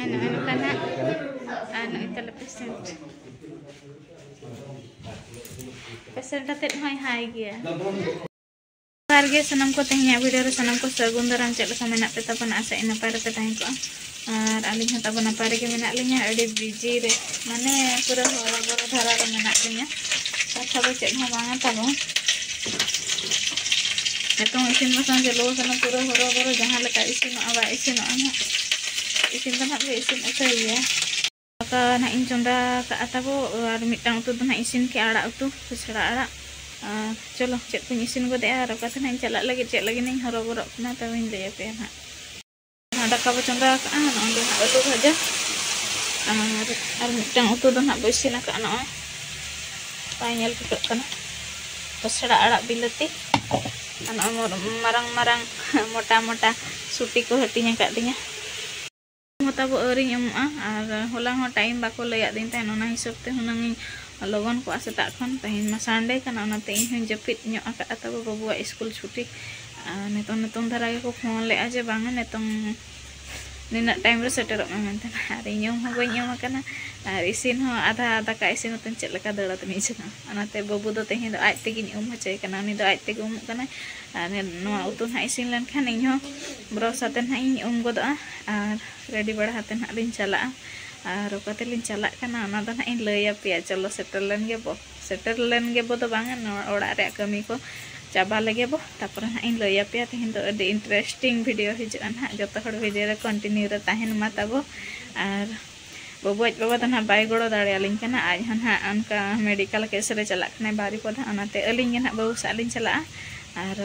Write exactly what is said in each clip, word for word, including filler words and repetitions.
ᱱᱚᱜᱼᱚᱭ ᱱᱚᱝᱠᱟ ᱱᱟᱜ᱾ ᱟᱨ ᱱᱚᱜᱼᱚᱭ ᱛᱟᱞᱮ patient᱾ Patient ᱟᱛᱮᱫ ᱦᱚᱸᱭ ᱦᱟᱭ ᱜᱮᱭᱟ᱾ ᱡᱚᱦᱟᱨ ᱜᱮ ᱥᱟᱱᱟᱢ ᱠᱚ, ᱛᱮᱦᱮᱧᱟᱜ video ᱨᱮ ᱥᱟᱱᱟᱢ ᱠᱚ ᱥᱟᱹᱜᱩᱱ ᱫᱟᱨᱟᱢ᱾ ᱪᱮᱫ ᱞᱮᱠᱟ ᱢᱮᱱᱟᱜ ᱯᱮ ᱛᱟᱵᱚᱱᱟ? ᱟᱥᱟᱭᱟᱹᱧ ᱱᱟᱯᱟᱭ ᱨᱮᱯᱮ ᱛᱟᱦᱮᱸ ᱠᱚᱜᱼᱟ᱾ ᱟᱨ ᱟᱹᱞᱤᱧ ᱦᱚᱸ ᱛᱟᱵᱚᱱ ᱱᱟᱯᱟᱭ ᱨᱮᱜᱮ ᱢᱮᱱᱟᱜ ᱞᱤᱧᱟ᱾ ᱟᱹᱰᱤ busy ᱨᱮ, ᱢᱟᱱᱮ ᱯᱩᱨᱟᱹ ᱦᱚᱨᱚᱵᱚᱨᱚ ᱫᱷᱟᱨᱟ ᱨᱮ ᱢᱮᱱᱟᱜ ᱞᱤᱧᱟ᱾ ᱠᱟᱛᱷᱟ ᱫᱚ ᱪᱮᱫ ᱦᱚᱸ ᱵᱟᱝᱟ ᱛᱟᱵᱚᱱ᱾ ᱱᱤᱛᱚᱝ ᱤᱥᱤᱱ ᱵᱟᱥᱟᱝ ᱪᱟᱹᱞᱩ ᱟᱠᱟᱱᱟ, ᱯᱩᱨᱟᱹ ᱦᱚᱨᱚᱵᱚᱨᱚ, ᱡᱟᱦᱟᱸ ᱞᱮᱠᱟ ᱤᱥᱤᱱᱚᱜᱼᱟ ᱵᱟᱭ ᱤᱥᱤᱱᱚᱜᱼᱟ ᱱᱟᱦᱟᱜ᱾ ᱤᱥᱤᱱ ᱫᱚ ᱱᱟᱦᱟᱜ ᱞᱮ ᱤᱥᱤᱱ ᱩᱛᱟᱹᱨ ᱜᱮᱭᱟ᱾ ᱫᱟᱠᱟ ᱱᱟᱦᱟᱜ ᱤᱧ ᱪᱚᱸᱫᱟ ᱠᱟᱜᱼᱟ ᱛᱟᱵᱚ, ᱟᱨ ᱢᱤᱫᱴᱟᱝ ᱩᱛᱩ ᱫᱚ ᱱᱟᱦᱟᱜ ᱤᱥᱤᱱ ᱠᱮᱜᱼᱟ, ᱟᱲᱟᱜ ᱩᱛᱩ, ᱠᱷᱩᱥᱲᱟ ᱟᱲᱟᱜ᱾ ᱟᱨ ᱪᱚᱞᱚ, ᱪᱮᱫ ᱠᱚᱧ ᱤᱥᱤᱱ ᱜᱚᱫᱮᱜᱼᱟ ᱟᱨ ᱚᱠᱟ ᱛᱮ ᱱᱟᱦᱟᱜ ᱤᱧ ᱪᱟᱞᱟᱜ ᱞᱟᱹᱜᱤᱫ, ᱪᱮᱫ ᱞᱟᱹᱜᱤᱫ ᱤᱧ ᱦᱚᱨᱚᱵᱚᱨᱚᱜ ᱠᱟᱱᱟ, ᱛᱚᱵᱮᱧ ᱞᱟᱹᱭ ᱟᱯᱮᱭᱟ ᱱᱟᱦᱟᱜ᱾ ᱱᱚᱣᱟ ᱫᱟᱠᱟ ᱵᱚ ᱪᱚᱸᱫᱟ ᱟᱠᱟᱜᱼᱟ, ᱱᱚᱜᱼᱚᱭ ᱱᱟᱦᱟᱜ ᱟᱹᱞᱩ ᱵᱷᱟᱡᱟ, ᱟᱨ, ᱟᱨ ᱢᱤᱫᱴᱟᱝ ᱩᱛᱩ ᱫᱚ ᱱᱟᱦᱟᱜ ᱵᱚ ᱤᱥᱤᱱ ᱟᱠᱟᱫᱼᱟ, ᱱᱚᱜᱼᱚᱭ ᱵᱟᱭ ᱧᱮᱞ ᱴᱷᱤᱠᱟᱹᱜ ᱠᱟᱱᱟ, ᱠᱷᱩᱥᱲᱟ ᱟᱲᱟᱜ ᱵᱤᱞᱟᱹᱛᱤ, ᱟᱨ ᱱᱚᱜᱼᱚᱭ ᱢᱚ-, ᱢᱟᱨᱟᱝ ᱢᱟᱨᱟᱝ ᱢᱚᱴᱟ ᱢᱚᱴᱟ ᱥᱩᱴᱤ ᱠᱚ ᱦᱟᱹᱴᱤᱧ ᱟᱠᱟᱫ ᱞᱤᱧᱟ᱾ ᱦᱚᱸ ᱛᱟᱵᱚ ᱟᱹᱣᱨᱤᱧ ᱩᱢᱩᱜᱼᱟ, ᱟᱨ ᱦᱚᱞᱟ ᱦᱚᱸ time ᱵᱟᱠᱚ ᱞᱟᱹᱭᱟᱫ ᱫᱤᱧ ᱛᱟᱦᱮᱸᱫ, ᱚᱱᱟ ᱦᱤᱥᱟᱹᱵ ᱛᱮ ᱦᱩᱱᱟᱹᱝ ᱤᱧ ᱞᱚᱜᱚᱱ ᱠᱚᱜᱼᱟ ᱥᱮᱛᱟᱜ ᱠᱷᱚᱱ᱾ ᱛᱮᱦᱮᱧ ᱢᱟ Sunday ᱠᱟᱱᱟ, ᱚᱱᱟᱛᱮ ᱤᱧ ᱦᱚᱸᱧ ᱡᱟᱹᱯᱤᱫ ᱧᱚᱜ ᱟᱠᱟᱫᱼᱟ ᱛᱟᱵᱚ ᱵᱟᱹᱵᱩᱣᱟᱜ ᱤᱥᱠᱩᱞ ᱪᱷᱩᱴᱤ᱾ ᱟᱨ ᱱᱤᱛᱚᱝ, ᱱᱤᱛᱚᱝ ᱫᱷᱟᱨᱟ ᱜᱮᱠᱚ phone ᱞᱮᱫᱼᱟ ᱡᱮ ᱵᱟᱝᱟ ᱱᱤᱛᱚᱝ ᱱᱤᱱᱟᱹᱜ time ᱨᱮ ᱥᱮᱴᱮᱨᱚᱜ ᱢᱮ ᱢᱮᱱᱛᱮ᱾ ᱟᱨ ᱤᱧ ᱩᱢ ᱦᱚᱸ ᱵᱟᱹᱧ ᱩᱢ ᱟᱠᱟᱱᱟ, ᱟᱨ ᱤᱥᱤᱱ ᱦᱚᱸ ᱟᱫᱷᱟ ᱫᱟᱠᱟ ᱤᱥᱤᱱ ᱠᱟᱛᱮ ᱪᱮᱫ ᱞᱮᱠᱟ ᱫᱟᱹᱲ ᱟᱛᱮᱢ ᱤᱥᱤᱱᱟ᱾ ᱚᱱᱟᱛᱮ ᱵᱟᱹᱵᱩ ᱫᱚ ᱛᱮᱦᱮᱧ ᱫᱚ ᱟᱡ ᱛᱮᱜᱮᱧ ᱩᱢ ᱦᱚᱪᱚᱭᱮ ᱠᱟᱱᱟ, ᱩᱱᱤ ᱫᱚ ᱟᱡ ᱛᱮᱜᱮ ᱩᱢᱩᱜ ᱠᱟᱱᱟᱭ᱾ ᱟᱨ ᱱᱚᱣᱟ ᱩᱛᱩ ᱱᱟᱦᱟᱜ ᱤᱥᱤᱱ ᱞᱮᱱᱠᱷᱟᱱ ᱤᱧ ᱦᱚᱸ brush ᱟᱛᱮ ᱱᱟᱦᱟᱜ ᱤᱧ ᱩᱢ ᱜᱚᱫᱚᱜᱼᱟ, ᱟᱨ ready ᱵᱟᱲᱟ ᱟᱛᱮ ᱱᱟᱦᱟᱜ ᱞᱤᱧ ᱪᱟᱞᱟᱜᱼᱟ᱾ ᱟᱨ ᱚᱠᱟ ᱛᱮᱞᱤᱧ ᱪᱟᱞᱟᱜ ᱠᱟᱱᱟ ᱚᱱᱟ ᱫᱚ ᱱᱟᱦᱟᱜ ᱤᱧ ᱞᱟᱹᱭ ᱟᱯᱮᱭᱟ᱾ ᱪᱚᱞᱚ ᱥᱮᱴᱮᱨ ᱞᱮᱱ ᱜᱮᱵᱚ, ᱥᱮᱴᱮᱨ ᱞᱮᱱ ᱜᱮᱵᱚ ᱫᱚ ᱵᱟᱝᱟ, ᱱᱚᱣᱟ ᱚᱲᱟᱜ ᱨᱮᱭᱟᱜ ᱠᱟᱹᱢᱤ ᱠᱚ ᱪᱟᱵᱟ ᱞᱮᱜᱮ ᱵᱚ, ᱛᱟᱯᱚᱨᱮ ᱱᱟᱦᱟᱜ ᱤᱧ ᱞᱟᱹᱭ ᱟᱯᱮᱭᱟ᱾ ᱛᱮᱦᱮᱧ ᱫᱚ ᱟᱹᱰᱤ interesting video ᱦᱤᱡᱩᱜᱼᱟ ᱱᱟᱦᱟᱜ, ᱡᱚᱛᱚ ᱦᱚᱲ video ᱨᱮ continue ᱨᱮ ᱛᱟᱦᱮᱱ ᱢᱟ ᱛᱟᱵᱚ᱾ ᱟᱨ ᱵᱟᱹᱵᱩ ᱟᱡ ᱵᱟᱵᱟ ᱫᱚ ᱱᱟᱦᱟᱜ ᱵᱟᱭ ᱜᱚᱲᱚ ᱫᱟᱲᱮᱭᱟᱞᱤᱧ ᱠᱟᱱᱟ, ᱟᱡ ᱦᱚᱸ ᱱᱟᱦᱟᱜ ᱚᱱᱠᱟ medical case ᱨᱮ ᱪᱟᱞᱟᱜ ᱠᱟᱱᱟᱭ ᱵᱟᱨᱤᱯᱚᱫᱟ, ᱚᱱᱟᱛᱮ ᱟᱹᱞᱤᱧ ᱜᱮ ᱱᱟᱦᱟᱜ ᱵᱟᱹᱵᱩ ᱥᱟᱶ ᱞᱤᱧ ᱪᱟᱞᱟᱜᱼᱟ᱾ ᱟᱨ,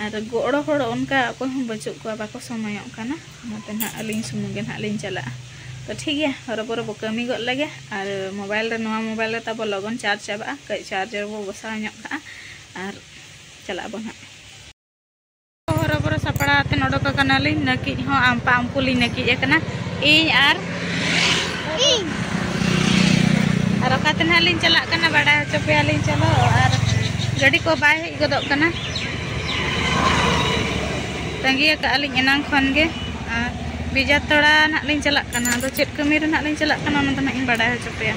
ᱟᱨ ᱜᱚᱲᱚ ᱦᱚᱲ ᱚᱱᱠᱟ ᱚᱠᱚᱭ ᱦᱚᱸ ᱵᱟᱹᱪᱩᱜ ᱠᱚᱣᱟ, ᱵᱟᱠᱚ ᱥᱚᱢᱚᱭᱚᱜ ᱠᱟᱱᱟ, ᱚᱱᱟᱛᱮ ᱱᱟᱦᱟᱜ ᱟᱹᱞᱤᱧ ᱥᱩᱢᱩᱝ ᱜᱮ ᱱᱟᱦᱟᱜ ᱞᱤᱧ ᱪᱟᱞᱟᱜᱼᱟ᱾ ᱛᱚ ᱴᱷᱤᱠ ᱜᱮᱭᱟ, ᱦᱚᱨᱚᱵᱚᱨᱚ ᱵᱚ ᱠᱟᱹᱢᱤ ᱜᱚᱫ ᱞᱮᱜᱮ᱾ ᱟᱨ mobile ᱨᱮ, ᱱᱚᱣᱟ mobile ᱨᱮ ᱛᱟᱵᱚ ᱞᱚᱜᱚᱱ charge ᱪᱟᱵᱟᱜᱼᱟ, ᱠᱟᱹᱡ charger ᱵᱚ ᱵᱚᱥᱟᱣ ᱧᱚᱜ ᱠᱟᱜᱼᱟ ᱟᱨ ᱪᱟᱞᱟᱜ ᱟᱵᱚ ᱱᱟᱦᱟᱜ᱾ ᱦᱚᱨᱚᱵᱚᱨᱚ ᱥᱟᱯᱲᱟᱣ ᱟᱛᱮ ᱚᱰᱚᱠ ᱟᱠᱟᱱᱟᱞᱤᱧ, ᱱᱟᱹᱠᱤᱡ ᱦᱚᱸ ᱟᱢᱯᱟ ᱟᱢᱯᱩ ᱞᱤᱧ ᱱᱟᱹᱠᱤᱡ ᱟᱠᱟᱱᱟ, ᱤᱧ ᱟᱨ ᱤᱧ᱾ ᱟᱨ ᱚᱠᱟᱛᱮ ᱱᱟᱦᱟᱜ ᱞᱤᱧ ᱪᱟᱞᱟᱜ ᱠᱟᱱᱟ ᱵᱟᱰᱟᱭ ᱦᱚᱪᱚ ᱯᱮᱭᱟᱞᱤᱧ᱾ ᱪᱚᱞᱚ, ᱟᱨ ᱜᱟᱹᱰᱤ ᱠᱚ ᱵᱟᱭ ᱦᱮᱡ ᱜᱚᱫᱚᱜ ᱠᱟᱱᱟ, ᱛᱟᱺᱜᱤ ᱟᱠᱟᱫᱼᱟ ᱞᱤᱧ ᱮᱱᱟᱝ ᱠᱷᱚᱱ ᱜᱮ᱾ ᱟᱨ ᱵᱤᱡᱟᱛᱟᱲᱟ ᱱᱟᱦᱟᱜ ᱞᱤᱧ ᱪᱟᱞᱟᱜ ᱠᱟᱱᱟ᱾ ᱟᱫᱚ ᱪᱮᱫ ᱠᱟᱹᱢᱤ ᱨᱮ ᱱᱟᱦᱟᱜ ᱞᱤᱧ ᱪᱟᱞᱟᱜ ᱠᱟᱱᱟ, ᱚᱱᱟ ᱫᱚ ᱱᱟᱦᱟᱜ ᱤᱧ ᱵᱟᱰᱟᱭ ᱦᱚᱪᱚ ᱯᱮᱭᱟ᱾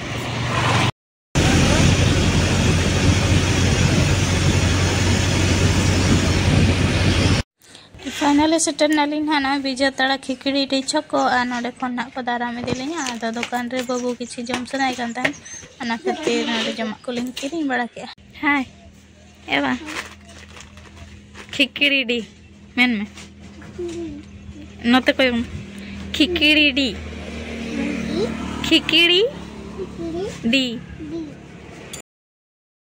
ᱯᱷᱟᱭᱱᱟᱞᱤ ᱥᱮᱴᱮᱨ ᱱᱟᱞᱤᱧ ᱱᱟᱦᱟᱜ ᱱᱚᱜᱼᱚᱭ ᱵᱤᱡᱟᱛᱟᱲᱟ ᱠᱷᱤᱠᱲᱤᱰᱤ ᱪᱷᱚᱠᱚ, ᱟᱨ ᱱᱚᱰᱮ ᱠᱷᱚᱱ ᱱᱟᱦᱟᱜ ᱠᱚ ᱫᱟᱨᱟᱢ ᱤᱫᱤ ᱞᱤᱧᱟ᱾ ᱟᱫᱚ ᱫᱚᱠᱟᱱ ᱨᱮ ᱵᱟᱹᱵᱩ ᱠᱤᱪᱷᱩ ᱡᱚᱢ ᱥᱟᱱᱟᱭᱮ ᱠᱟᱱ ᱛᱟᱦᱮᱸᱫ, ᱚᱱᱟ ᱠᱷᱟᱹᱛᱤᱨ ᱱᱚᱰᱮ ᱡᱚᱢᱟᱜ ᱠᱚᱞᱤᱧ ᱠᱤᱨᱤᱧ ᱵᱟᱲᱟ ᱠᱮᱜᱼᱟ᱾ ᱦᱟᱭ ᱮ ᱵᱟ, ᱠᱷᱤᱠᱲᱤᱰᱤ ᱢᱮᱱ ᱢᱮ᱾ ᱱᱚᱛᱮ ᱠᱚᱭᱚᱜ ᱢᱮ᱾ ᱠᱷᱤᱠᱲᱤᱰᱤ, ᱠᱷᱤᱠᱲᱤ ᱰᱤ᱾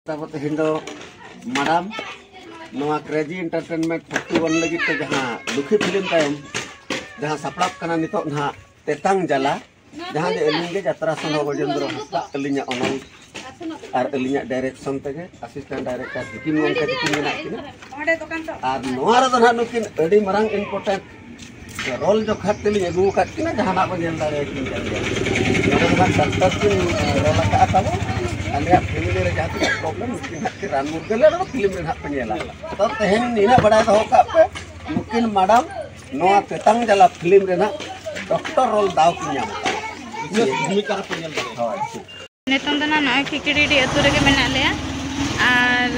ᱛᱟᱵᱚ ᱛᱮᱦᱮᱧ ᱫᱚ ᱢᱟᱰᱟᱢ ᱱᱚᱣᱟ ᱠᱨᱮᱡᱤ ᱮᱱᱴᱟᱨᱴᱮᱱᱢᱮᱱᱴ ᱯᱷᱤᱯᱴᱤ ᱣᱟᱱ ᱞᱟᱹᱜᱤᱫ ᱛᱮ ᱡᱟᱦᱟᱸ ᱫᱩᱠᱷᱤ ᱯᱷᱤᱞᱢ ᱛᱟᱭᱚᱢ ᱡᱟᱦᱟᱸ ᱥᱟᱯᱲᱟᱣ ᱠᱟᱱᱟ ᱱᱤᱛᱚᱜ ᱱᱟᱦᱟᱜ ᱛᱮᱛᱟᱝ ᱡᱟᱞᱟ, ᱡᱟᱦᱟᱸ ᱡᱮ ᱟᱹᱞᱤᱧ ᱜᱮ ᱡᱟᱛᱨᱟ ᱥᱚᱱᱚ ᱜᱚᱡᱮᱱᱫᱨᱚ ᱦᱟᱸᱥᱫᱟᱜ ᱟᱹᱞᱤᱧᱟᱜ ᱚᱱᱚᱞ ᱟᱨ ᱟᱹᱞᱤᱧᱟᱜ ᱰᱟᱭᱨᱮᱠᱥᱚᱱ ᱛᱮᱜᱮ ᱟᱥᱤᱥᱴᱮᱱᱴ ᱰᱟᱭᱨᱮᱠᱴᱚᱨ ᱫᱤᱯᱤᱱ ᱜᱚᱢᱠᱮ ᱛᱟᱹᱠᱤᱱ ᱢᱮᱱᱟᱜ ᱠᱤᱱᱟ᱾ ᱟᱨ ᱱᱚᱣᱟ ᱨᱮᱫᱚ ᱱᱟᱦᱟᱜ ᱱᱩᱠᱤᱱ ᱟᱹᱰᱤ ᱢᱟᱨᱟᱝ ᱤᱢᱯᱚᱨᱴᱮᱱᱴ ᱨᱳᱞ ᱡᱚᱠᱷᱟᱛ ᱛᱮᱞᱤᱧ ᱟᱹᱜᱩ ᱟᱠᱟᱫ ᱠᱤᱱᱟ, ᱡᱟᱦᱟᱱᱟᱜ ᱵᱚᱱ ᱧᱮᱞ ᱫᱟᱲᱮᱭᱟᱠᱤᱱ ᱠᱟᱱ ᱜᱮᱭᱟ᱾ ᱱᱚᱰᱮ ᱫᱚ ᱱᱟᱦᱟᱜ ᱰᱟᱠᱛᱟᱨ ᱠᱤᱱ ᱨᱳᱞ ᱟᱠᱟᱫᱼᱟ ᱛᱟᱵᱚ᱾ ᱟᱞᱮᱭᱟᱜ ᱯᱷᱮᱢᱤᱞᱤ ᱨᱮ ᱡᱟᱦᱟᱸ ᱛᱤᱱᱟᱹᱜ ᱯᱨᱚᱵᱞᱮᱢ ᱱᱩᱠᱤᱱ ᱱᱟᱦᱟᱜ ᱠᱤᱱ ᱨᱟᱱ ᱢᱩᱨᱜᱟᱹᱞᱟ, ᱚᱱᱟ ᱫᱚ ᱯᱷᱤᱞᱢ ᱨᱮ ᱱᱟᱦᱟᱜ ᱯᱮ ᱧᱮᱞᱟ᱾ ᱛᱚ ᱛᱮᱦᱮᱧ ᱱᱤᱱᱟᱹᱜ ᱵᱟᱲᱟᱭ ᱫᱚᱦᱚ ᱠᱟᱜ ᱯᱮ, ᱱᱩᱠᱤᱱ ᱢᱟᱰᱟᱢ ᱱᱚᱣᱟ ᱛᱮᱛᱟᱝ ᱡᱟᱞᱟ ᱯᱷᱤᱞᱢ ᱨᱮᱱᱟᱜ ᱰᱚᱠᱴᱚᱨ ᱨᱳᱞ ᱫᱟᱣ ᱠᱤᱱ ᱧᱟᱢ ᱟᱠᱟᱫᱟ᱾ ᱵᱷᱩᱢᱤᱠᱟ ᱨᱮᱯᱮ ᱧᱮᱞ ᱫᱟᱲᱮᱭᱟᱜᱼᱟ᱾ ᱦᱳᱭ᱾ ᱱᱤᱛᱚᱝ ᱫᱚ ᱱᱟᱜ ᱱᱚᱜᱼᱚᱭ ᱠᱷᱤᱠᱲᱤᱰᱤ ᱟᱹᱛᱩ ᱨᱮᱜᱮ ᱢᱮᱱᱟᱜ ᱞᱮᱭᱟ, ᱟᱨ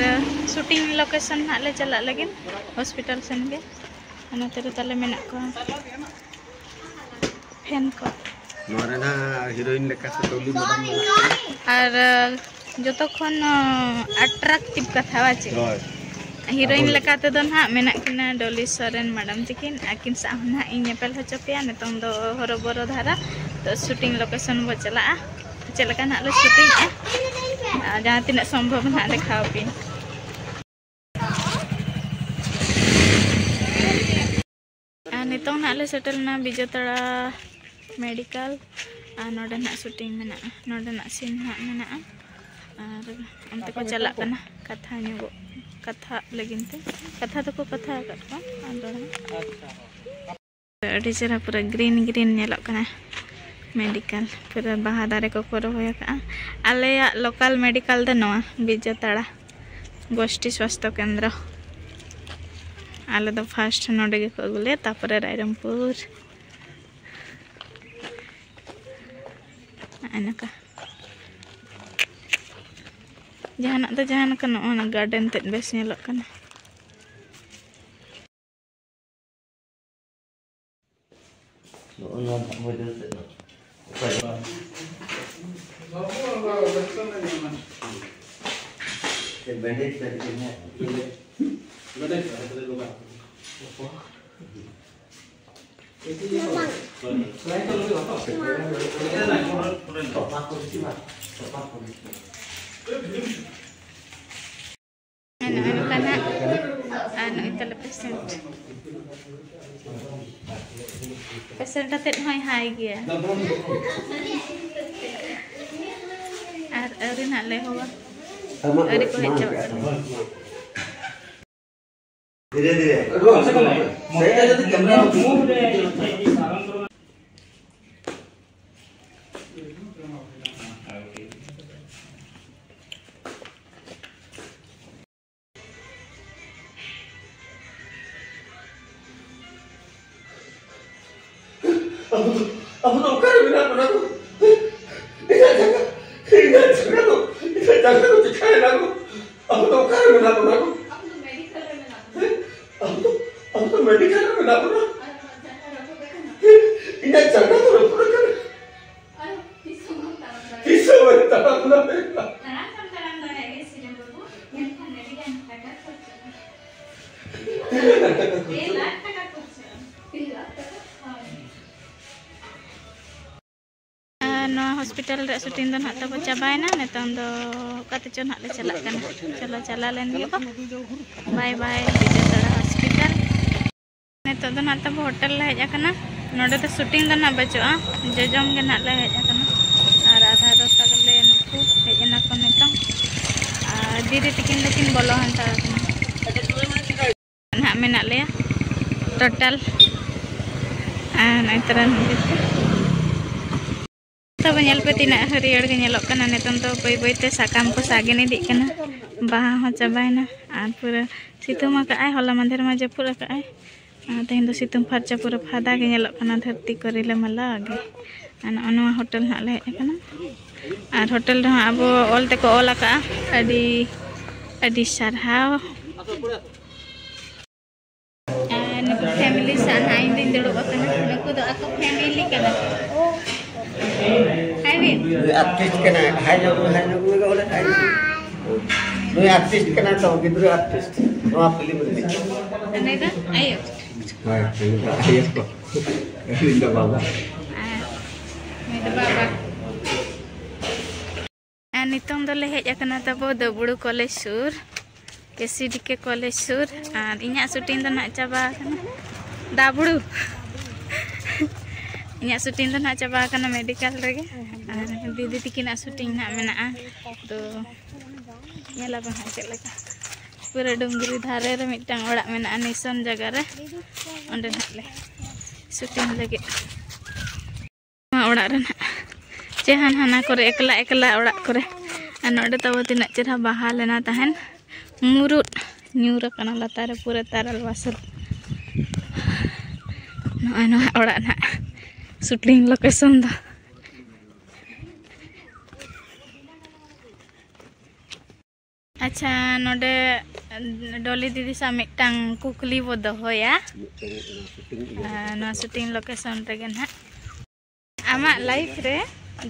ᱥᱩᱴᱤᱝ ᱞᱳᱠᱮᱥᱚᱱ ᱱᱟᱜ ᱞᱮ ᱪᱟᱞᱟᱜ ᱞᱟᱹᱜᱤᱫ ᱦᱚᱥᱯᱤᱴᱟᱞ ᱥᱮᱱ ᱜᱮ᱾ ᱱᱚᱛᱮ ᱨᱮ ᱛᱟᱞᱮ ᱢᱮᱱᱟᱜ ᱠᱚᱣᱟ ᱯᱷᱮᱱ ᱠᱚ᱾ ᱱᱚᱣᱟ ᱨᱮ ᱱᱟᱜ ᱦᱤᱨᱳᱭᱤᱱ ᱞᱮᱠᱟ ᱥᱮ ᱰᱚᱞᱤ ᱢᱮᱰᱟᱢ ᱢᱮᱱᱟᱜ ᱠᱤᱱᱟ᱾ ᱟᱨ ᱡᱚᱛᱚ ᱠᱷᱚᱱ ᱟᱴᱨᱟᱠᱴᱤᱵᱷ ᱠᱟᱛᱷᱟ ᱵᱟ ᱪᱮ? ᱦᱳᱭ᱾ ᱦᱤᱨᱳᱭᱤᱱ ᱟᱵᱚ ᱞᱮᱠᱟ ᱛᱮᱫᱚ ᱱᱟᱦᱟᱜ ᱢᱮᱱᱟᱜ ᱠᱤᱱᱟ ᱰᱚᱞᱤ ᱥᱚᱨᱮᱱ ᱢᱮᱰᱟᱢ ᱛᱟᱹᱠᱤᱱ᱾ ᱟᱹᱠᱤᱱ ᱥᱟᱶ ᱦᱚᱸ ᱱᱟᱦᱟᱜ ᱤᱧ ᱧᱮᱯᱮᱞ ᱦᱚᱪᱚ ᱯᱮᱭᱟ᱾ ᱱᱤᱛᱚᱝ ᱫᱚ ᱦᱚᱨᱚᱵᱚᱨᱚ ᱫᱷᱟᱨᱟ, ᱛᱚ ᱥᱩᱴᱤᱝ ᱞᱳᱠᱮᱥᱚᱱ ᱵᱚ ᱪᱟᱞᱟᱜᱼᱟ᱾ ᱪᱮᱫ ᱞᱮᱠᱟ ᱱᱟᱦᱟᱜ ᱞᱮ ᱥᱩᱴᱤᱝᱮᱜᱼᱟ, ᱟᱨ ᱡᱟᱦᱟᱸ ᱛᱤᱱᱟᱹᱜ ᱥᱚᱢᱵᱷᱚᱵ ᱱᱟᱦᱟᱜ ᱫᱮᱠᱷᱟᱣ ᱟᱯᱮᱭᱟᱹᱧ᱾ ᱟᱨ ᱱᱤᱛᱚᱝ ᱱᱟᱦᱟᱜ ᱞᱮ ᱥᱮᱴᱮᱨ ᱮᱱᱟ ᱵᱤᱡᱮᱛᱟᱲᱟ ᱢᱮᱰᱤᱠᱟᱞ, ᱟᱨ ᱱᱚᱰᱮ ᱱᱟᱦᱟᱜ ᱥᱩᱴᱤᱝ ᱢᱮᱱᱟᱜᱼᱟ, ᱱᱚᱰᱮᱱᱟᱜ ᱥᱤᱱ ᱱᱟᱦᱟᱜ ᱢᱮᱱᱟᱜᱼᱟ᱾ ᱟᱨ ᱚᱱᱛᱮ ᱠᱚ ᱪᱟᱞᱟᱜ ᱠᱟᱱᱟ ᱠᱟᱛᱷᱟ ᱧᱚᱜᱚᱜ, ᱠᱟᱛᱷᱟᱜ ᱞᱟᱹᱜᱤᱫ ᱛᱮ, ᱠᱟᱛᱷᱟ ᱫᱚᱠᱚ ᱠᱟᱛᱷᱟ ᱟᱠᱟᱫ ᱠᱚᱣᱟ᱾ ᱟᱫᱚ ᱟᱹᱰᱤ ᱪᱮᱦᱨᱟ ᱯᱩᱨᱟᱹ ᱜᱨᱤᱱ ᱜᱨᱤᱱ ᱧᱮᱞᱚᱜ ᱠᱟᱱᱟ ᱢᱮᱰᱤᱠᱟᱞ, ᱯᱩᱨᱟᱹ ᱵᱟᱦᱟ ᱫᱟᱨᱮ ᱠᱚᱠᱚ ᱨᱚᱦᱚᱭ ᱟᱠᱟᱫᱼᱟ᱾ ᱟᱞᱮᱭᱟᱜ ᱞᱳᱠᱟᱞ ᱢᱮᱰᱤᱠᱟᱞ ᱫᱚ ᱱᱚᱣᱟ ᱵᱤᱡᱮᱛᱟᱲᱟ ᱜᱳᱥᱴᱤ ᱥᱣᱟᱥᱛᱷᱚ ᱠᱮᱱᱫᱨᱚ᱾ ᱟᱞᱮ ᱫᱚ ᱯᱷᱟᱥᱴ ᱱᱚᱰᱮ ᱜᱮᱠᱚ ᱟᱹᱜᱩ ᱞᱮᱭᱟ, ᱛᱟᱨᱯᱚᱨᱮ ᱨᱟᱭᱨᱚᱝᱯᱩᱨ᱾ ᱱᱚᱜᱼᱚᱭ ᱱᱚᱝᱠᱟ᱾ ᱡᱟᱦᱟᱱᱟᱜ ᱫᱚ ᱡᱟᱦᱟᱸ ᱞᱮᱠᱟ, ᱱᱚᱜᱼᱚ ᱱᱟ ᱜᱟᱨᱰᱮᱱ ᱛᱮᱫ ᱵᱮᱥ ᱧᱮᱞᱚᱜ ᱠᱟᱱᱟ᱾ ᱱᱚᱜᱼᱚ ᱱᱚᱣᱟ ᱱᱟᱜ ᱢᱚᱭᱫᱟᱱ ᱥᱮᱫ ᱫᱚ ᱚᱠᱟ ᱡᱚ-, ᱥᱮ ᱵᱮᱱᱰᱮᱡᱽ ᱯᱮ ᱛᱮᱜᱮ ᱱᱟᱜ᱾ ᱛᱚᱯᱟ ᱠᱚ ᱵᱮᱥᱤ ᱵᱟᱝ, ᱛᱚᱯᱟ ᱠᱚ ᱵᱮᱥᱤ᱾ ᱱᱚᱜᱼᱚᱭ ᱱᱚᱝᱠᱟ ᱱᱟᱜ, ᱟᱨ ᱱᱚᱜᱼᱚᱭ ᱛᱟᱞᱮ patient᱾ Patient ᱟᱛᱮᱫ ᱦᱚᱸᱭ ᱦᱟᱭ ᱜᱮᱭᱟ᱾ ᱟᱨ ᱟᱹᱣᱨᱤ ᱱᱟᱜ ᱞᱮ ᱮᱦᱚᱵᱟ᱾ ᱟᱹᱣᱨᱤ ᱠᱚ ᱦᱮᱡ ᱪᱟᱵᱟᱜ ᱠᱟᱱᱟ᱾ ᱫᱷᱤᱨᱮ ᱫᱷᱤᱨᱮ᱾ ᱥᱮ ᱡᱩᱫᱤ camera ᱟᱵᱚ ᱫᱚ, ᱟᱵᱚ ᱫᱚ ᱚᱠᱟᱨᱮ ᱢᱮᱱᱟᱜ ᱵᱚᱱᱟ ᱜᱚ? ᱤᱧᱟᱹᱜ ᱡᱟᱸᱜᱟ, ᱤᱧᱟᱹᱜ ᱡᱟᱸᱜᱟ ᱫᱚ, ᱤᱧᱟᱹᱜ ᱡᱟᱸᱜᱟ ᱫᱚ ᱪᱤᱠᱟᱹᱭᱮᱱᱟ ᱜᱚ? ᱟᱵᱚ ᱫᱚ ᱚᱠᱟᱨᱮ ᱢᱮᱱᱟᱜ ᱵᱚᱱᱟ ᱜᱚ? ᱟᱵᱚ ᱫᱚ ᱢᱮᱰᱤᱠᱮᱞ ᱨᱮ ᱢᱮᱱᱟᱜ ᱵᱚᱱᱟ᱾ ᱟᱵᱚ ᱫᱚ, ᱟᱵᱚ ᱫᱚ ᱢᱮᱰᱤᱠᱮᱞ ᱨᱮ ᱢᱮᱱᱟᱜ ᱵᱚᱱᱟ᱾ ᱟᱨ ᱟᱢᱟᱜ ᱡᱟᱸᱜᱟ ᱨᱟᱹᱯᱩᱫ ᱟᱠᱟᱱᱟ᱾ ᱤᱧᱟᱹᱜ ᱡᱟᱸᱜᱟ ᱫᱚ ᱨᱟᱹᱯᱩᱫ ᱟᱠᱟᱱᱟ᱾ ᱟᱨ ᱛᱤᱥ ᱦᱚᱸ ᱵᱟᱢ ᱛᱟᱲᱟᱢ ᱫᱟᱲᱮᱭᱟᱜᱼᱟ᱾ ᱛᱤᱥ ᱦᱚᱸ ᱵᱟᱹᱧ ᱛᱟᱲᱟᱢ ᱫᱟᱲᱮᱭᱟᱜᱼᱟ᱾ ᱛᱟᱲᱟᱢ ᱫᱚᱢ ᱛᱟᱲᱟᱢ ᱫᱟᱲᱮᱭᱟᱜ ᱜᱮᱭᱟ ᱥᱤᱨᱡᱚᱱ ᱵᱟᱹᱵᱩ, ᱢᱮᱱᱠᱷᱟᱱ ᱟᱹᱰᱤ ᱜᱟᱱ ᱴᱟᱠᱟ ᱠᱷᱚᱨᱪᱟᱜᱼᱟ᱾ ᱯᱮ ᱞᱟᱠᱷ ᱴᱟᱠᱟ ᱠᱷᱚᱨᱪᱟᱜᱼᱟ᱾ ᱯᱮ ᱞᱟᱠᱷ ᱴᱟᱠᱟ? ᱦᱳᱭ᱾ ᱟᱨ ᱱᱚᱣᱟ ᱦᱚᱥᱯᱤᱴᱟᱞ ᱨᱮᱭᱟᱜ ᱥᱩᱴᱤᱝ ᱫᱚ ᱱᱟᱦᱟᱜ ᱛᱟᱵᱚ ᱪᱟᱵᱟᱭᱮᱱᱟ᱾ ᱱᱤᱛᱚᱝ ᱫᱚ ᱚᱠᱟ ᱛᱮᱪᱚ ᱱᱟᱦᱟᱜ ᱞᱮ ᱪᱟᱞᱟᱜ ᱠᱟᱱᱟ᱾ ᱪᱚᱞᱚ, ᱪᱟᱞᱟᱣ ᱞᱮᱱ ᱜᱮᱵᱚ᱾ ᱵᱟᱭ ᱵᱟᱭ, ᱵᱤᱡᱚᱭ ᱛᱟᱲᱟ ᱦᱚᱥᱯᱤᱴᱟᱞ᱾ ᱱᱤᱛᱚᱜ ᱫᱚ ᱱᱟᱦᱟᱜ ᱛᱟᱵᱚ ᱦᱳᱴᱮᱞ ᱞᱮ ᱦᱮᱡ ᱟᱠᱟᱱᱟ᱾ ᱱᱚᱰᱮ ᱫᱚ ᱥᱩᱴᱤᱝ ᱫᱚ ᱱᱟᱦᱟᱜ ᱵᱟᱹᱪᱩᱜᱼᱟ, ᱡᱚᱡᱚᱢ ᱜᱮ ᱱᱟᱦᱟᱜ ᱞᱮ ᱦᱮᱡ ᱟᱠᱟᱱᱟ᱾ ᱟᱨ ᱟᱫᱷᱟ ᱫᱚ ᱛᱟᱵᱚᱞᱮ ᱱᱩᱠᱩ ᱦᱮᱡ ᱮᱱᱟ ᱠᱚ ᱱᱤᱛᱚᱝ᱾ ᱟᱨ ᱫᱤᱫᱤ ᱛᱤᱠᱤᱱ ᱫᱚᱠᱤᱱ ᱵᱚᱞᱚ ᱦᱟᱛᱟᱲ ᱟᱠᱟᱱᱟ᱾ ᱱᱟᱦᱟᱜ ᱢᱮᱱᱟᱜ ᱞᱮᱭᱟ ᱴᱳᱴᱟᱞ᱾ ᱟᱨ ᱱᱚᱜᱼᱚᱭ ᱛᱟᱨᱟ ᱱᱚᱰᱮ ᱛᱚᱵᱮ ᱧᱮᱞ ᱯᱮ, ᱛᱤᱱᱟᱹᱜ ᱦᱟᱹᱨᱭᱟᱹᱲ ᱜᱮ ᱧᱮᱞᱚᱜ ᱠᱟᱱᱟ᱾ ᱱᱤᱛᱚᱝ ᱫᱚ ᱵᱟᱹᱭ ᱵᱟᱹᱭ ᱛᱮ ᱥᱟᱠᱟᱢ ᱠᱚ ᱥᱟᱜᱮᱱ ᱤᱫᱤᱜ ᱠᱟᱱᱟ, ᱵᱟᱦᱟ ᱦᱚᱸ ᱪᱟᱵᱟᱭᱮᱱᱟ᱾ ᱟᱨ ᱯᱩᱨᱟᱹ ᱥᱤᱛᱩᱝ ᱟᱠᱟᱫᱼᱟᱭ, ᱦᱚᱞᱟ ᱢᱟᱫᱷᱮᱨ ᱢᱟ ᱡᱟᱹᱯᱩᱫ ᱟᱠᱟᱫᱼᱟᱭ᱾ ᱟᱨ ᱛᱮᱦᱮᱧ ᱫᱚ ᱥᱤᱛᱩᱝ ᱯᱷᱟᱨᱪᱟ ᱯᱩᱨᱟᱹ ᱯᱷᱟᱫᱟ ᱜᱮ ᱧᱮᱞᱚᱜ ᱠᱟᱱᱟ, ᱫᱷᱟᱹᱨᱛᱤ ᱠᱚ ᱨᱤᱞᱟᱹᱢᱟᱞᱟ ᱜᱮ᱾ ᱟᱨ ᱱᱚᱜᱼᱚ ᱱᱚᱣᱟ ᱦᱳᱴᱮᱞ ᱱᱟᱦᱟᱜ ᱞᱮ ᱦᱮᱡ ᱟᱠᱟᱱᱟ᱾ ᱟᱨ ᱦᱳᱴᱮᱞ ᱨᱮᱦᱚᱸ ᱟᱵᱚ ᱚᱞ ᱛᱮᱠᱚ ᱚᱞ ᱟᱠᱟᱫᱼᱟ, ᱟᱹᱰᱤ ᱟᱹᱰᱤ ᱥᱟᱨᱦᱟᱣ᱾ ᱟᱨ ᱱᱩᱠᱩ ᱯᱷᱮᱢᱤᱞᱤ ᱥᱟᱶ ᱱᱟᱦᱟᱜ ᱤᱧ ᱫᱩᱧ ᱫᱩᱲᱩᱵ ᱟᱠᱟᱱᱟ᱾ ᱱᱩᱠᱩ ᱫᱚ ᱟᱠᱚ ᱯᱷᱮᱢᱤᱞᱤ ᱠᱟᱱᱟ ᱠᱚ᱾ ᱦᱟᱭ ᱵᱤᱱ᱾ ᱱᱩᱭ ᱟᱨᱴᱤᱥᱴ ᱠᱟᱱᱟᱭ᱾ ᱦᱟᱭ ᱧᱚᱜ ᱢᱮ, ᱦᱟᱭ ᱧᱚᱜ ᱢᱮ, ᱵᱚᱞᱮ ᱦᱟᱭ ᱧᱚᱜ ᱢᱮ᱾ ᱱᱩᱭ ᱟᱨᱴᱤᱥᱴ ᱠᱟᱱᱟᱭ ᱛᱚ, ᱜᱤᱫᱽᱨᱟᱹ ᱟᱨᱴᱤᱥᱴ᱾ ᱱᱚᱣᱟ ᱯᱷᱤᱞᱢ ᱨᱤᱱᱤᱡ᱾ ᱩᱱᱤ ᱫᱚ ᱟᱭᱳ᱾ ᱦᱳᱭ, ᱩᱱᱤ ᱫᱚ ᱟᱭᱳ ᱠᱚ᱾ ᱩᱱᱤ ᱫᱚ ᱵᱟᱵᱟ᱾ ᱟᱨ ᱱᱩᱭ ᱫᱚ ᱵᱟᱵᱟ᱾ ᱟᱨ ᱱᱤᱛᱚᱝ ᱫᱚᱞᱮ ᱦᱮᱡ ᱟᱠᱟᱱᱟ ᱛᱟᱵᱚ ᱫᱟᱹᱵᱲᱩ ᱠᱚᱞᱮᱡᱽ ᱥᱩᱨ, ᱮᱥᱤᱰᱤᱠᱮ ᱠᱚᱞᱮᱡᱽ ᱥᱩᱨ᱾ ᱟᱨ ᱤᱧᱟᱹᱜ ᱥᱩᱴᱤᱝ ᱫᱚ ᱱᱟᱦᱟᱜ ᱪᱟᱵᱟ ᱟᱠᱟᱱᱟ, ᱫᱟᱵᱲᱩ᱾ ᱤᱧᱟᱹᱜ ᱥᱩᱴᱤᱝ ᱫᱚ ᱱᱟᱦᱟᱜ ᱪᱟᱵᱟ ᱟᱠᱟᱱᱟ ᱢᱮᱰᱤᱠᱮᱞ ᱨᱮᱜᱮ᱾ ᱟᱨ ᱫᱤᱫᱤ ᱛᱤᱠᱤᱱᱟᱜ ᱥᱩᱴᱤᱝ ᱱᱟᱦᱟᱜ ᱢᱮᱱᱟᱜᱼᱟ᱾ ᱛᱚ ᱧᱮᱞᱟᱵᱚᱱ ᱦᱟᱸᱜ ᱪᱮᱫ ᱞᱮᱠᱟ᱾ ᱯᱩᱨᱟᱹ ᱰᱩᱝᱨᱤ ᱫᱷᱟᱨᱮ ᱨᱮ ᱢᱤᱫᱴᱟᱝ ᱚᱲᱟᱜ ᱢᱮᱱᱟᱜᱼᱟ, ᱱᱤᱥᱚᱱ ᱡᱟᱭᱜᱟ ᱨᱮ᱾ ᱚᱸᱰᱮ ᱱᱟᱦᱟᱜ ᱞᱮ ᱥᱩᱴᱤᱝ ᱞᱟᱹᱜᱤᱫ᱾ ᱱᱚᱣᱟ ᱚᱲᱟᱜ ᱨᱮ ᱱᱟᱦᱟᱜ ᱪᱮ ᱦᱟᱱ ᱦᱟᱱᱟ ᱠᱚᱨᱮ ᱮᱠᱞᱟ ᱮᱠᱞᱟ ᱚᱲᱟᱜ ᱠᱚᱨᱮ᱾ ᱟᱨ ᱱᱚᱰᱮ ᱛᱟᱵᱚ ᱛᱤᱱᱟᱹᱜ ᱪᱮᱦᱨᱟ ᱵᱟᱦᱟ ᱞᱮᱱᱟ ᱛᱟᱦᱮᱱ, ᱢᱩᱨᱩᱫ ᱧᱩᱨ ᱟᱠᱟᱱᱟ ᱞᱟᱛᱟᱨ ᱨᱮ ᱯᱩᱨᱟᱹ ᱛᱟᱨᱟᱞ ᱵᱟᱥᱚᱱ᱾ ᱱᱚᱜᱼᱚᱭ ᱱᱚᱣᱟ ᱚᱲᱟᱜ ᱱᱟᱦᱟᱜ ᱥᱩᱴᱤᱝ ᱞᱳᱠᱮᱥᱚᱱ ᱫᱚ᱾ ᱟᱪᱪᱷᱟ, ᱱᱚᱰᱮ ᱰᱚᱞᱤ ᱫᱤᱫᱤ ᱥᱟᱶ ᱢᱤᱫᱴᱟᱝ ᱠᱩᱠᱞᱤ ᱵᱚ ᱫᱚᱦᱚᱭᱟ᱾ ᱢᱤᱫᱴᱟᱝ ᱚᱱᱟ ᱥᱩᱴᱤᱝ ᱤᱭᱟᱹ ᱟᱨ ᱱᱚᱣᱟ ᱥᱩᱴᱤᱝ ᱞᱳᱠᱮᱥᱚᱱ ᱨᱮᱜᱮ ᱱᱟᱦᱟᱜ᱾ ᱟᱢᱟᱜ ᱞᱟᱭᱤᱯᱷ ᱨᱮ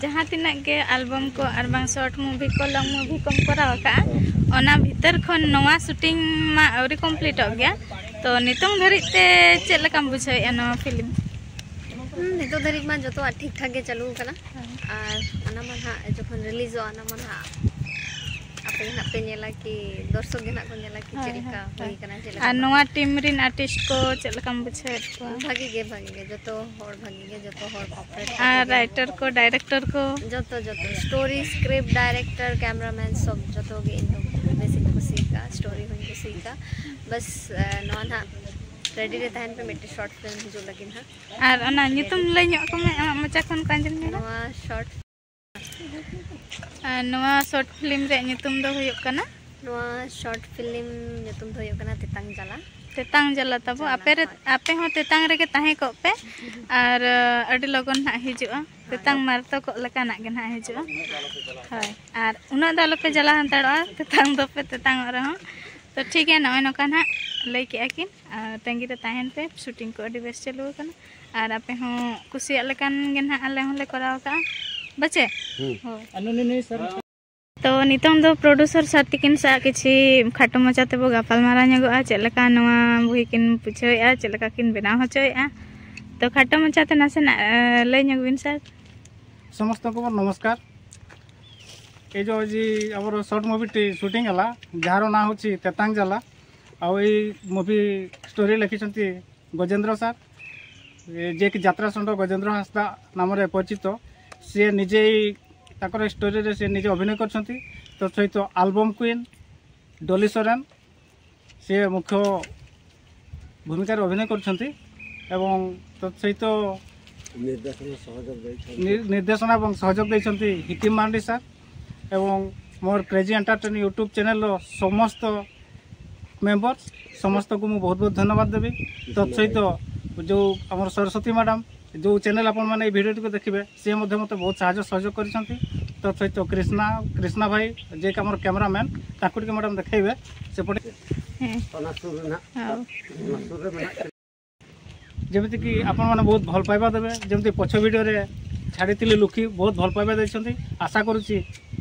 ᱡᱟᱦᱟᱸ ᱛᱤᱱᱟᱹᱜ ᱜᱮ ᱟᱞᱵᱟᱢ ᱠᱚ ᱟᱨ ᱵᱟᱝ ᱥᱚᱨᱴ ᱢᱩᱵᱷᱤ ᱠᱚ, ᱞᱚᱝ ᱢᱩᱵᱷᱤ ᱠᱚᱢ ᱠᱚᱨᱟᱣ ᱟᱠᱟᱫᱼᱟ, ᱚᱱᱟ ᱵᱷᱤᱛᱟᱹᱨ ᱠᱷᱚᱱ ᱱᱚᱣᱟ ᱥᱩᱴᱤᱝ ᱢᱟ ᱟᱹᱣᱨᱤ ᱠᱚᱢᱯᱞᱤᱴᱚᱜ ᱜᱮᱭᱟ, ᱛᱚ ᱱᱤᱛᱚᱝ ᱫᱷᱟᱹᱨᱤᱡ ᱛᱮ ᱪᱮᱫ ᱞᱮᱠᱟᱢ ᱵᱩᱡᱷᱟᱹᱣᱮᱫᱼᱟ ᱱᱚᱣᱟ ᱯᱷᱤᱞᱢ? ᱦᱩᱸ, ᱱᱤᱛᱚᱜ ᱫᱷᱟᱹᱨᱤᱡ ᱢᱟ ᱡᱚᱛᱚᱣᱟᱜ ᱴᱷᱤᱠ ᱴᱷᱟᱠ ᱜᱮ ᱪᱟᱹᱞᱩ ᱟᱠᱟᱱᱟ᱾ ᱦᱮᱸ᱾ ᱟᱨ ᱚᱱᱟ ᱢᱟ ᱱᱟᱦᱟᱜ ᱡᱚᱠᱷᱚᱱ ᱨᱤᱞᱤᱡᱚᱜᱼᱟ, ᱚᱱᱟ ᱢᱟ ᱱᱟᱦᱟᱜ ᱟᱯᱮ ᱜᱮ ᱱᱟᱦᱟᱜ ᱯᱮ ᱧᱮᱞᱟ ᱠᱤ ᱫᱚᱨᱥᱚᱠ ᱜᱮ ᱱᱟᱦᱟᱜ ᱠᱚ ᱧᱮᱞᱟ ᱠᱤ ᱪᱮᱫ ᱦᱳᱭ, ᱞᱮᱠᱟ ᱦᱳᱭ, ᱦᱩᱭ ᱦᱳᱭ᱾ ᱠᱟᱱᱟ, ᱪᱮᱫ ᱞᱮᱠᱟ ᱟᱨ ᱵᱟᱝ᱾ ᱱᱚᱣᱟ ᱴᱤᱢ ᱨᱤᱱ ᱟᱨᱴᱤᱥᱴ ᱠᱚ ᱪᱮᱫ ᱞᱮᱠᱟᱢ ᱵᱩᱡᱷᱟᱹᱣᱮᱫ ᱠᱚᱣᱟ? ᱵᱷᱟᱜᱤ ᱜᱮ, ᱵᱷᱟᱜᱤ ᱜᱮ, ᱡᱚᱛᱚ ᱦᱚᱲ ᱵᱷᱟᱜᱤ ᱜᱮ, ᱡᱚᱛᱚ ᱦᱚᱲ ᱠᱚ ᱟᱨ ᱨᱟᱭᱴᱟᱨ ᱠᱚ, ᱰᱟᱭᱨᱮᱠᱴᱚᱨ ᱠᱚ? ᱡᱚᱛᱚ, ᱡᱚᱛᱚ, ᱥᱴᱳᱨᱤ, ᱥᱠᱨᱤᱯᱴ, ᱰᱟᱭᱨᱮᱠᱴᱚᱨ, ᱠᱮᱢᱮᱨᱟᱢᱮᱱ, ᱥᱚᱵ ᱡᱚᱛᱚ ᱜᱮ ᱤᱧ ᱫᱚ ᱵᱮᱥ ᱤᱧ ᱠᱩᱥᱤ ᱟᱠᱟᱫᱼᱟ, ᱥᱴᱳᱨᱤ ᱦᱚᱸᱧ ᱠᱩᱥᱤ ᱟᱠᱟᱫᱼᱟ᱾ ᱵᱟᱥ, ᱮ, ᱱᱚᱣᱟ ᱱᱟᱦᱟᱜ ᱨᱮᱰᱤ ᱨᱮ ᱛᱟᱦᱮᱱ ᱯᱮ, ᱢᱤᱫᱴᱮᱱ ᱥᱚᱨᱴ ᱯᱷᱤᱞᱢ ᱦᱤᱡᱩᱜ ᱞᱟᱹᱜᱤᱫ ᱱᱟᱦᱟᱜ᱾ ᱟᱨ ᱚᱱᱟ ᱧᱩᱛᱩᱢ ᱞᱟᱹᱭ ᱧᱚᱜ ᱠᱚᱢᱮ, ᱟᱢᱟᱜ ᱢᱚᱪᱟ ᱠᱷᱚᱱ ᱠᱚ ᱟᱸᱡᱚᱢ ᱧᱟᱢᱟ᱾ ᱱᱚᱣᱟ ᱥᱚᱨᱴ ᱟᱨ ᱱᱚᱣᱟ ᱥᱚᱨᱴ ᱯᱷᱤᱞᱢ ᱨᱮᱭᱟᱜ ᱧᱩᱛᱩᱢ ᱫᱚ ᱦᱩᱭᱩᱜ ᱠᱟᱱᱟ? ᱱᱚᱣᱟ ᱥᱚᱨᱴ ᱯᱷᱤᱞᱢ ᱧᱩᱛᱩᱢ ᱫᱚ ᱦᱩᱭᱩᱜ ᱠᱟᱱᱟ ᱛᱮᱛᱟᱝ ᱡᱟᱞᱟ᱾ ᱛᱮᱛᱟᱝ ᱡᱟᱞᱟ ᱛᱟᱵᱚ᱾ ᱟᱯᱮ ᱨᱮ, ᱟᱯᱮ ᱦᱚᱸ ᱛᱮᱛᱟᱝ ᱨᱮᱜᱮ ᱛᱟᱦᱮᱸ ᱠᱚᱜ ᱯᱮ, ᱟᱨ ᱟᱹᱰᱤ ᱞᱚᱜᱚᱱ ᱱᱟᱦᱟᱜ ᱦᱤᱡᱩᱜᱼᱟ᱾ ᱛᱮᱛᱟᱝ ᱢᱟᱨᱛᱚᱠᱚᱜ ᱞᱮᱠᱟᱱᱟᱜ ᱜᱮ ᱱᱟᱦᱟᱜ ᱦᱤᱡᱩᱜᱼᱟ᱾ ᱦᱳᱭ, ᱟᱨ ᱩᱱᱟᱹᱜ ᱫᱚ ᱟᱞᱚᱯᱮ ᱡᱟᱞᱟ ᱦᱟᱛᱟᱲᱚᱜᱼᱟ, ᱛᱮᱛᱟᱝ ᱫᱚᱯᱮ ᱛᱮᱛᱟᱝᱚᱜ ᱨᱮᱦᱚᱸ᱾ ᱛᱚ ᱴᱷᱤᱠ ᱜᱮᱭᱟ, ᱱᱚᱜᱼᱚᱭ ᱱᱚᱝᱠᱟ ᱱᱟᱦᱟᱜ ᱞᱟᱹᱭ ᱠᱮᱜᱼᱟ ᱠᱤᱱ, ᱟᱨ ᱛᱟᱺᱜᱤ ᱨᱮ ᱛᱟᱦᱮᱱ ᱯᱮ, ᱥᱩᱴᱤᱝ ᱠᱚ ᱟᱹᱰᱤ ᱵᱮᱥ ᱪᱟᱹᱞᱩ ᱟᱠᱟᱱᱟ᱾ ᱟᱨ ᱟᱯᱮ ᱦᱚᱸ ᱠᱩᱥᱤᱭᱟᱜ ᱞᱮᱠᱟᱱ ᱜᱮ ᱱᱟᱦᱟᱜ ᱟᱞᱮ ᱦᱚᱸᱞᱮ ᱠᱚᱨᱟᱣ ᱠᱟᱜᱼᱟ, ᱵᱟᱪᱮ? ᱦᱳᱭ᱾ ᱛᱚ ᱱᱤᱛᱚᱝ ᱫᱚ ᱯᱨᱚᱰᱩᱥᱟᱨ ᱥᱟᱨ ᱛᱤᱠᱤᱱ ᱥᱟᱶ ᱠᱤᱪᱷᱤ ᱠᱷᱟᱴᱚ ᱢᱟᱪᱷᱟ ᱛᱮᱵᱚ ᱜᱟᱯᱟᱞ ᱢᱟᱨᱟᱣ ᱧᱚᱜᱚᱜᱼᱟ, ᱪᱮᱫ ᱞᱮᱠᱟ ᱱᱚᱣᱟ ᱵᱳᱭ ᱠᱤᱱ ᱵᱩᱡᱷᱟᱹᱣᱮᱫᱼᱟ, ᱪᱮᱫ ᱞᱮᱠᱟ ᱠᱤᱱ ᱵᱮᱱᱟᱣ ᱦᱚᱪᱚᱭᱮᱫᱼᱟ᱾ ᱛᱚ ᱠᱷᱟᱴᱚ ᱢᱟᱪᱷᱟ ᱛᱮ ᱱᱟᱥᱮᱱᱟᱜ ᱞᱟᱹᱭ ᱧᱚᱜ ᱵᱤᱱ ᱥᱟᱨ᱾ ସମସ୍ତଙ୍କୁ ମୋର ନମସ୍କାର। ଏଇ ଯେଉଁ ଆଜି ଆମର ସର୍ଟ ମୁଭିଟି ସୁଟିଂ ହେଲା, ଯାହାର ନାଁ ହେଉଛି ତେତାଙ୍ଗ ଜାଲା। ଆଉ ଏଇ ମୁଭି ଷ୍ଟୋରି ଲେଖିଛନ୍ତି ଗଜେନ୍ଦ୍ର ସାର୍, ଯିଏକି ଯାତ୍ରା ଷଣ୍ଢ ଗଜେନ୍ଦ୍ର ହାଁସଦା ନାମରେ ପରିଚିତ। ସିଏ ନିଜେ ଏଇ ତାଙ୍କର ଷ୍ଟୋରିରେ ସିଏ ନିଜେ ଅଭିନୟ କରିଛନ୍ତି। ତ ସହିତ ଆଲବମ୍ କୁଇନ୍ ଡଲି ସୋରେନ, ସିଏ ମୁଖ୍ୟ ଭୂମିକାରେ ଅଭିନୟ କରିଛନ୍ତି। ଏବଂ ତ ସହିତ ନିର୍ଦ୍ଦେଶନା ଏବଂ ସହଯୋଗ ଦେଇଛନ୍ତି ହିକିମ ମାରାଣ୍ଡି ସାର୍। ଏବଂ ମୋର କ୍ରେଜି ଏଣ୍ଟରଟେନ୍ ୟୁଟ୍ୟୁବ ଚ୍ୟାନେଲର ସମସ୍ତ ମେମ୍ବର, ସମସ୍ତଙ୍କୁ ମୁଁ ବହୁତ ବହୁତ ଧନ୍ୟବାଦ ଦେବି। ତତ୍ ସହିତ ଯେଉଁ ଆମର ସରସ୍ୱତୀ ମ୍ୟାଡ଼ାମ୍, ଯେଉଁ ଚ୍ୟାନେଲ ଆପଣମାନେ ଏଇ ଭିଡ଼ିଓଟିକୁ ଦେଖିବେ, ସିଏ ମଧ୍ୟ ମୋତେ ବହୁତ ସାହାଯ୍ୟ ସହଯୋଗ କରିଛନ୍ତି। ତତ୍ ସହିତ କ୍ରିଷ୍ଣା, କ୍ରିଷ୍ଣା ଭାଇ, ଯିଏକି ଆମର କ୍ୟାମେରାମ୍ୟାନ୍, ତାଙ୍କୁ ଟିକେ ମ୍ୟାଡ଼ାମ୍ ଦେଖେଇବେ ସେପଟେ। ଯେମିତିକି ଆପଣମାନେ ବହୁତ ଭଲ ପାଇବା ଦେବେ, ଯେମିତି ପଛ ଭିଡ଼ିଓରେ ଛାଡ଼ିଥିଲି ଲୁଖି, ବହୁତ ଭଲ ପାଇବା ଦେଇଛନ୍ତି। ଆଶା କରୁଛି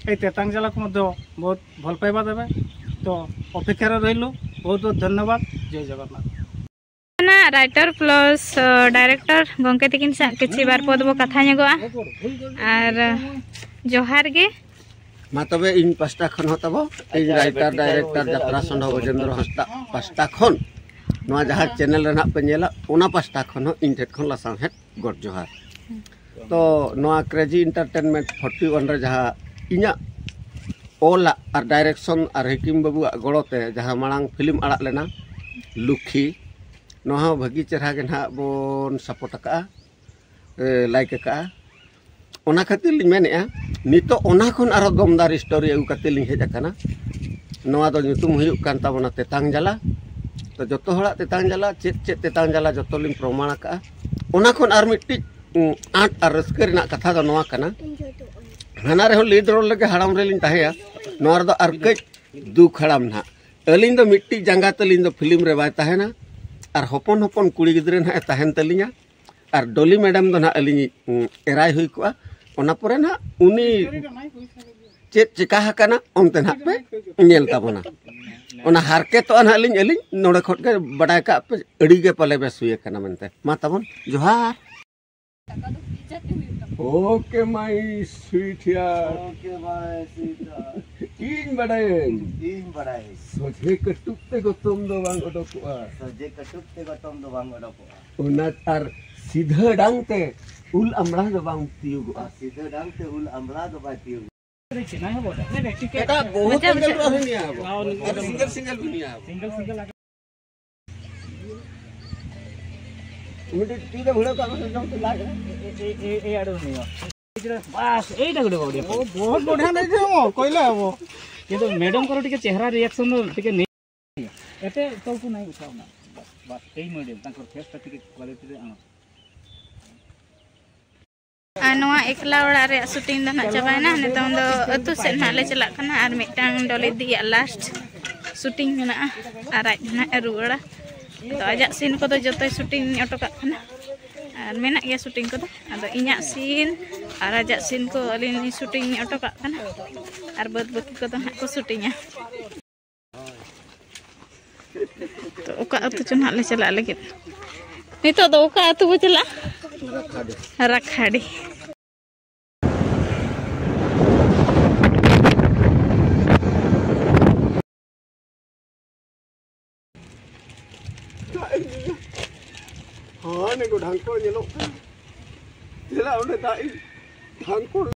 ଏଇ ତେତାଙ୍ଗ ଜାଲାକୁ ମଧ୍ୟ ବହୁତ ଭଲ ପାଇବା ଦେବେ। ତ ଅପେକ୍ଷାରେ ରହିଲୁ। ବହୁତ ବହୁତ ଧନ୍ୟବାଦ। ଜୟ ଜଗନ୍ନାଥ। ᱚᱱᱟ ᱨᱟᱭᱴᱟᱨ ᱯᱞᱟᱥ ᱰᱟᱭᱨᱮᱠᱴᱚᱨ ᱜᱚᱢᱠᱮ ᱛᱟᱹᱠᱤᱱ ᱥᱟᱶ ᱠᱤᱪᱷᱤ ᱵᱟᱨ ᱯᱚᱫ ᱵᱚ ᱠᱟᱛᱷᱟ ᱧᱚᱜᱚᱜᱼᱟ᱾ ᱟᱨ ᱡᱚᱦᱟᱨ ᱜᱮ᱾ ᱢᱟ ᱛᱚᱵᱮ ᱤᱧ ᱯᱟᱥᱴᱟ ᱠᱷᱚᱱ ᱦᱚᱸ ᱛᱟᱵᱚ, ᱤᱧ ᱨᱟᱭᱴᱟᱨ ᱰᱟᱭᱨᱮᱠᱴᱚᱨ ᱡᱟᱛᱨᱟ ᱥᱚᱸᱰᱷᱚ ᱜᱚᱡᱮᱱᱫᱨᱚ ᱦᱟᱸᱥᱫᱟ ᱯᱟᱥᱴᱟ ᱠᱷᱚᱱ ᱱᱚᱣᱟ ᱡᱟᱦᱟᱸ ᱪᱮᱱᱮᱞ ᱨᱮ ᱱᱟᱦᱟᱜ ᱯᱮ ᱧᱮᱞᱟ, ᱚᱱᱟ ᱯᱟᱥᱴᱟ ᱠᱷᱚᱱ ᱦᱚᱸ ᱤᱧ ᱴᱷᱮᱱ ᱠᱷᱚᱱ ᱞᱟᱥᱟᱲᱦᱮᱫ ᱜᱚᱰ ᱡᱚᱦᱟᱨ᱾ ᱛᱚ ᱱᱚᱣᱟ ᱠᱨᱮᱡᱤ ᱤᱱᱴᱟᱨᱴᱮᱱᱢᱮᱱᱴ ᱯᱷᱳᱨᱴᱤ ᱳᱣᱟᱱ ᱨᱮ ᱡᱟᱦᱟᱸ ᱤᱧᱟᱹᱜ ᱚᱞᱟᱜ ᱟᱨ ᱰᱟᱭᱨᱮᱠᱥᱚᱱ ᱟᱨ ᱦᱮᱠᱤᱢ ᱵᱟᱹᱵᱩᱣᱟᱜ ᱜᱚᱲᱚ ᱛᱮ ᱡᱟᱦᱟᱸ ᱢᱟᱲᱟᱝ ᱯᱷᱤᱞᱢ ᱟᱲᱟᱜ ᱞᱮᱱᱟ ᱞᱩᱠᱷᱤ, ᱱᱚᱣᱟ ᱦᱚᱸ ᱵᱷᱟᱹᱜᱤ ᱪᱮᱦᱨᱟ ᱜᱮ ᱱᱟᱦᱟᱜ ᱵᱚᱱ ᱥᱟᱯᱳᱨᱴ ᱟᱠᱟᱫᱼᱟ, ᱮ, ᱞᱟᱭᱤᱠ ᱟᱠᱟᱫᱼᱟ᱾ ᱚᱱᱟ ᱠᱷᱟᱹᱛᱤᱨ ᱞᱤᱧ ᱢᱮᱱᱮᱫᱼᱟ, ᱱᱤᱛᱚᱜ ᱚᱱᱟ ᱠᱷᱚᱱ ᱟᱨᱚ ᱫᱚᱢᱫᱟᱨ ᱥᱴᱳᱨᱤ ᱟᱹᱜᱩ ᱠᱟᱛᱮ ᱞᱤᱧ ᱦᱮᱡ ᱟᱠᱟᱱᱟ᱾ ᱱᱚᱣᱟ ᱫᱚ ᱧᱩᱛᱩᱢ ᱦᱩᱭᱩᱜ ᱠᱟᱱ ᱛᱟᱵᱚᱱᱟ ᱛᱮᱛᱟᱝ ᱡᱟᱞᱟ᱾ ᱡᱚᱛᱚ ᱦᱚᱲᱟᱜ ᱛᱮᱛᱟᱝ ᱡᱟᱞᱟ, ᱪᱮᱫ ᱪᱮᱫ ᱛᱮᱛᱟᱝ ᱡᱟᱞᱟ, ᱡᱚᱛᱚ ᱞᱤᱧ ᱯᱨᱚᱢᱟᱬ ᱟᱠᱟᱫᱼᱟ᱾ ᱚᱱᱟ ᱠᱷᱚᱱ ᱟᱨ ᱢᱤᱫᱴᱤᱡ, ᱩᱸ, ᱟᱸᱴ ᱟᱨ ᱨᱟᱹᱥᱠᱟᱹ ᱨᱮᱱᱟᱜ ᱠᱟᱛᱷᱟ ᱫᱚ ᱱᱚᱣᱟ ᱠᱟᱱᱟ, ᱦᱟᱱᱟ ᱨᱮᱦᱚᱸ ᱞᱤᱰ ᱨᱳᱞ ᱨᱮᱜᱮ ᱦᱟᱲᱟᱢ ᱨᱮᱞᱤᱧ ᱛᱟᱦᱮᱸᱭᱟ, ᱱᱚᱣᱟ ᱨᱮᱫᱚ ᱟᱨ ᱠᱟᱹᱡ ᱫᱩᱠ ᱦᱟᱲᱟᱢ ᱱᱟᱦᱟᱜ᱾ ᱟᱹᱞᱤᱧ ᱫᱚ ᱢᱤᱫᱴᱤᱡ ᱡᱟᱸᱜᱟ ᱛᱟᱹᱞᱤᱧ ᱫᱚ ᱯᱷᱤᱞᱢ ᱨᱮ ᱵᱟᱭ ᱛᱟᱦᱮᱱᱟ, ᱟᱨ ᱦᱚᱯᱚᱱ ᱦᱚᱯᱚᱱ ᱠᱩᱲᱤ ᱜᱤᱫᱽᱨᱟᱹ ᱱᱟᱦᱟᱜ ᱮ ᱛᱟᱦᱮᱱ ᱛᱟᱹᱞᱤᱧᱟ, ᱟᱨ ᱰᱚᱞᱤ ᱢᱮᱰᱟᱢ ᱫᱚ ᱱᱟᱦᱟᱜ ᱟᱹᱞᱤᱧ, ᱩᱸ, ᱮᱨᱟᱭ ᱦᱩᱭ ᱠᱚᱜᱼᱟ᱾ ᱚᱱᱟ ᱯᱚᱨᱮ ᱱᱟᱦᱟᱜ ᱩᱱᱤ ᱪᱮᱫ ᱪᱮᱠᱟ ᱟᱠᱟᱱᱟ, ᱚᱱᱛᱮ ᱱᱟᱦᱟᱜ ᱯᱮ ᱧᱮᱞ ᱛᱟᱵᱚᱱᱟ᱾ ᱚᱱᱟ ᱦᱟᱨᱠᱮᱛᱚᱜᱼᱟ ᱱᱟᱦᱟᱜ ᱞᱤᱧ, ᱟᱹᱞᱤᱧ ᱱᱚᱰᱮ ᱠᱷᱚᱱ ᱜᱮ ᱵᱟᱰᱟᱭ ᱠᱟᱜ ᱯᱮ, ᱟᱹᱰᱤ ᱜᱮ ᱯᱟᱞᱮ ᱵᱮᱥ ᱦᱩᱭ ᱟᱠᱟᱱᱟ ᱢᱮᱱᱛᱮ᱾ ᱢᱟ ᱛᱟᱵᱚᱱ ᱡᱚᱦᱟᱨ᱾ Okay, my sweetheart. Okay, my sweetheart. ᱤᱧ ᱵᱟᱰᱟᱭᱟᱹᱧ᱾ ᱤᱧ ᱵᱟᱰᱟᱭᱟᱹᱧ᱾ ᱥᱚᱡᱷᱮ ᱠᱟᱹᱴᱩᱵ ᱛᱮ ᱜᱚᱛᱚᱢ ᱫᱚ ᱵᱟᱝ ᱚᱰᱚᱠᱚᱜᱼᱟ᱾ ᱥᱚᱡᱷᱮ ᱠᱟᱹᱴᱩᱵ ᱛᱮ ᱜᱚᱛᱚᱢ ᱫᱚ ᱵᱟᱝ ᱚᱰᱚᱠᱚᱜᱼᱟ᱾ ᱚᱱᱟ ᱟᱨ ᱥᱤᱫᱷᱟᱹ ᱰᱟᱝ ᱛᱮ ᱩᱞ ᱟᱢᱲᱟ ᱫᱚ ᱵᱟᱝ ᱛᱤᱭᱳᱜᱚᱜᱼᱟ᱾ ᱟᱨ ᱥᱤᱫᱷᱟᱹ ᱰᱟᱝ ᱛᱮ ᱩᱞ ᱟᱢᱲᱟ ᱫᱚ ᱵᱟᱭ ᱛᱤᱭᱳᱜᱚᱜᱼᱟ᱾ ᱮᱴᱟᱜ ᱵᱚᱦᱩᱛ ᱢᱚᱪᱟ, ᱮᱝᱜᱮᱞ ᱢᱚᱪᱟ᱾ ᱨᱮ ᱟᱨᱦᱚᱸ ᱧᱮᱞ ᱟᱵᱚ᱾ ᱟᱨ ᱥᱤᱝᱜᱮᱞ ᱥᱤᱝᱜᱮᱞ ᱵᱚᱱ ᱧᱮᱞ ᱟᱵᱚ᱾ ᱥᱤᱝᱜᱮᱞ ᱥᱤᱝᱜᱮᱞ ᱟᱜᱮ᱾ ᱢᱤᱫᱴᱤᱡ ᱛᱤ ᱨᱮ ᱵᱷᱤᱲᱟᱹᱣ ᱠᱟᱜ ᱢᱮ, ᱡᱚᱢ ᱛᱮ ᱞᱟᱡ ᱨᱮ᱾ ᱮ, ᱮ, ᱮ, ᱮ, ᱟᱲᱮ ᱵᱟᱥ, ᱮᱭᱴᱟ ᱜᱩᱰᱩ ᱵᱟᱵᱩ᱾ ᱵᱚᱦᱩᱛ ᱵᱚᱰᱷᱤᱭᱟ ᱱᱟᱦᱤ ᱛᱷᱮ ᱣᱳ, ᱠᱚᱭᱞᱟ ᱦᱮ ᱣᱳ᱾ ᱠᱤᱱᱛᱩ ᱢᱮᱰᱟᱢ ᱠᱚᱨᱮ ᱴᱤᱠᱮ ᱪᱮᱦᱨᱟ ᱨᱤᱭᱟᱠᱥᱚᱱ ᱫᱚ ᱴᱤᱠᱮ ᱱᱮᱭᱟ᱾ ᱮᱴᱮ ᱛᱚᱞ ᱠᱚ ᱱᱟᱦᱤ ᱩᱴᱷᱟᱣᱱᱟ᱾ ᱵᱟᱥ, ᱵᱟᱥ, ᱮᱭ ᱢᱮᱰᱟᱢ, ᱛᱟᱝᱠᱚᱨ ᱯᱷᱮᱥ ᱴᱟ ᱴᱤᱠᱮ ᱠᱣᱟᱞᱤᱴᱤ ᱨᱮ ᱟᱬᱜᱚ᱾ ᱟᱨ ᱱᱚᱣᱟ ᱮᱠᱞᱟ ᱚᱲᱟᱜ ᱨᱮᱭᱟᱜ ᱥᱩᱴᱤᱝ ᱫᱚ ᱱᱟᱦᱟᱜ ᱪᱟᱵᱟᱭᱮᱱᱟ᱾ ᱱᱤᱛᱚᱝ ᱫᱚ ᱟᱹᱛᱩ ᱥᱮᱫ ᱱᱟᱦᱟᱜ ᱞᱮ ᱪᱟᱞᱟᱜ ᱠᱟᱱᱟ ᱟᱨ ᱢᱤᱫᱴᱟᱝ ᱰᱚᱞᱤ ᱫᱤᱭᱟᱜ ᱞᱟᱥᱴ ᱥᱩᱴᱤᱝ ᱢᱮᱱᱟᱜᱼᱟ᱾ ᱟᱨ ᱟᱡ ᱱᱟᱦᱟᱜ ᱮ ᱨᱩᱣᱟᱹᱲᱟ᱾ ᱟᱫᱚ ᱟᱡᱟᱜ ᱥᱤᱱ ᱠᱚᱫᱚ ᱡᱚᱛᱚᱭ ᱥᱩᱴᱤᱝ ᱚᱴᱚ ᱠᱟᱜ ᱠᱟᱱᱟ᱾ ᱟᱨ ᱢᱮᱱᱟᱜ ᱜᱮᱭᱟ ᱥᱩᱴᱤᱝ ᱠᱚᱫᱚ᱾ ᱟᱫᱚ ᱤᱧᱟᱹᱜ ᱥᱤᱱ ᱟᱨ ᱟᱡᱟᱜ ᱥᱤᱱ ᱠᱚ ᱟᱹᱞᱤᱧ ᱞᱤᱧ ᱥᱩᱴᱤᱝ ᱚᱴᱚ ᱠᱟᱜ ᱠᱟᱱᱟ᱾ ᱟᱨ ᱵᱟᱹᱫᱽ ᱵᱟᱹᱠᱤ ᱠᱚᱫᱚ ᱱᱟᱦᱟᱜ ᱠᱚ ᱥᱩᱴᱤᱝᱟ᱾ ᱛᱚ, ᱚᱠᱟ ᱟᱹᱛᱩ ᱪᱚ ᱱᱟᱦᱟᱜ ᱞᱮ ᱪᱟᱞᱟᱜ ᱞᱟᱹᱜᱤᱫ᱾ ᱱᱤᱛᱚᱜ ᱫᱚ ᱚᱠᱟ ᱟᱹᱛᱩ ᱵᱚ ᱪᱟᱞᱟᱜᱼᱟ? ᱨᱟᱠᱷᱟᱰᱤ᱾ ᱦᱟᱱᱮ ᱠᱚ ᱰᱷᱟᱝᱠᱚᱲ ᱧᱮᱞᱚᱜ ᱠᱟᱱᱟ᱾ ᱪᱮᱫᱟᱜ ᱚᱸᱰᱮ ᱫᱟᱜ ᱤᱧ ᱰᱷᱟᱝᱠᱚᱲ?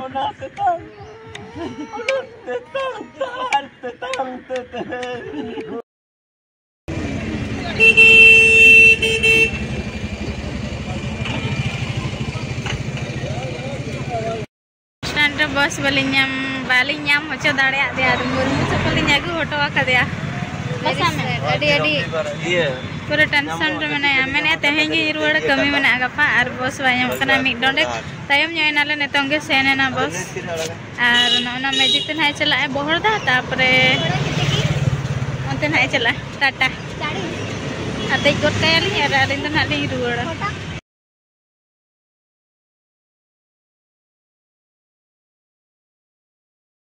ᱚᱱᱟ ᱛᱮᱛᱟᱝ, ᱚᱱᱟ ᱛᱮᱛᱟᱝ, ᱛᱮᱛᱟᱝ, ᱛᱮᱛᱟᱝ, ᱛᱮᱛᱟᱝ᱾ ᱥᱴᱮᱱᱰ ᱵᱚᱥ ᱵᱟᱹᱞᱤᱧ ᱧᱟᱢ ᱵᱟᱹᱞᱤᱧ ᱧᱟᱢ ᱦᱚᱪᱚ ᱫᱟᱲᱮᱭᱟᱫᱮᱭᱟ, ᱟᱫᱚ ᱢᱩᱨᱢᱩ ᱪᱚᱠᱚᱞ ᱞᱤᱧ ᱟᱹᱜᱩ ᱦᱚᱴᱚ ᱟᱠᱟᱫᱮᱭᱟ᱾ ᱵᱟᱥᱟ ᱢᱮ, ᱟᱹᱰᱤ ᱟᱹᱰᱤ ᱯᱩᱨᱟᱹ ᱴᱮᱱᱥᱚᱱ ᱨᱮ ᱢᱮᱱᱟᱭᱟ᱾ ᱢᱮᱱᱮᱫ ᱛᱮᱦᱮᱧ ᱜᱮᱧ ᱨᱩᱣᱟᱹᱲᱟ, ᱠᱟᱹᱢᱤ ᱢᱮᱱᱟᱜᱼᱟ ᱜᱟᱯᱟ, ᱟᱨ ᱵᱚᱥ ᱵᱟᱭ ᱧᱟᱢᱚᱜ ᱠᱟᱱᱟ᱾ ᱢᱤᱫ ᱰᱚᱸᱰᱮ ᱛᱟᱭᱚᱢ ᱧᱚᱜ ᱮᱱᱟᱞᱮ, ᱱᱤᱛᱚᱝ ᱜᱮ ᱥᱮᱱ ᱮᱱᱟ ᱵᱚᱥ᱾ ᱟᱨ ᱱᱚᱜᱼᱚ ᱱᱟ ᱢᱮᱡᱤᱠ ᱛᱮ ᱱᱟᱦᱟᱜ ᱮ ᱪᱟᱞᱟᱜᱼᱟ ᱵᱚᱦᱚᱲᱫᱟ, ᱛᱟᱨᱯᱚᱨᱮ ᱚᱱᱛᱮ ᱱᱟᱦᱟᱜ ᱮ ᱪᱟᱞᱟᱜᱼᱟ ᱴᱟᱴᱟ᱾ ᱟᱨ ᱫᱮᱡ ᱜᱚᱫ ᱠᱟᱭᱟᱞᱤᱧ ᱟᱨ ᱟᱹᱞᱤᱧ ᱫᱚ ᱱᱟᱦᱟᱜ ᱞᱤᱧ ᱨᱩᱣᱟᱹᱲᱟ᱾